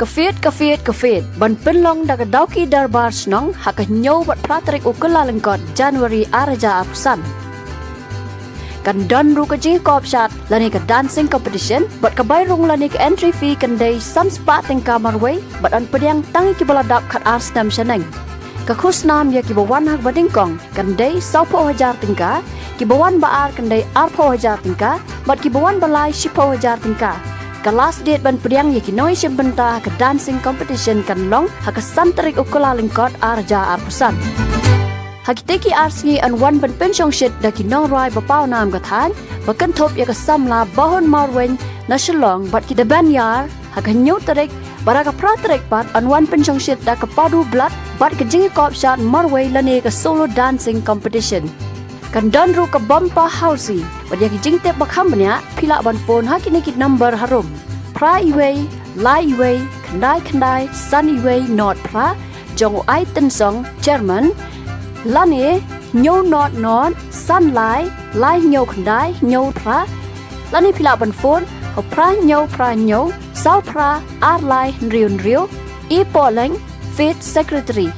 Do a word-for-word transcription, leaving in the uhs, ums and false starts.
Ka Fete, ka Fete, ka Fete ban pynlong da ka Dawki Darbar Shnong ha ka hynñiew bad phra tarik u Kyllalyngkot January ar hajar arphew san. Kan don ruh ka jingkop shad lane ka dancing competition, bad ka bai rung lane ka entry fee kan dei san spah tyngka marwei, bad yn pdiang tang ïa kiba la dap khatar snem shaneng. Ka khusnam ïa kiba wan ha kaba nyngkong kan dei sawphew hajar tyngka, kiba wan ba ar kan dei arphew hajar tyngka, bad kiba wan ba lai shiphew hajar tyngka. Ka last date ban pdiang ïa ki nongïashim bynta ha ka dancing competition kan long ha ka san tarik u Kyllalyngkot ar hajar arphew san. Ha kitei ki ar sngi yn wan ban pynshongshit da ki nongrwai ba paw nam ka thaiñ, ba kynthup ïa ka samla Bahun Marweiñ na Shillong bad ki Deben Ïar ha ka hynñiew tarik, bad ha ka phra tarik pat yn wan pynshongshit da ka Padu Blood bad ka jingïakop shad marwei lane ka solo dancing competition. Kan don ruh ka bumper housie, bad ïa ki jingtip ba kham bniah phi lah ban phone ha kine ki number harum: phra wei, lai wei, khyndai khyndai, san wei, not phra, jong u Ai Tynsong, Chairman, lane hynñiew not not, san lai, lai hynñiew khyndai, hynñiew phra, lane phi lah ban phone ha phra hynñiew phra hynñiew, saw phra, ar lai hynriew hynriew. E Pohleng, Fete Secretary.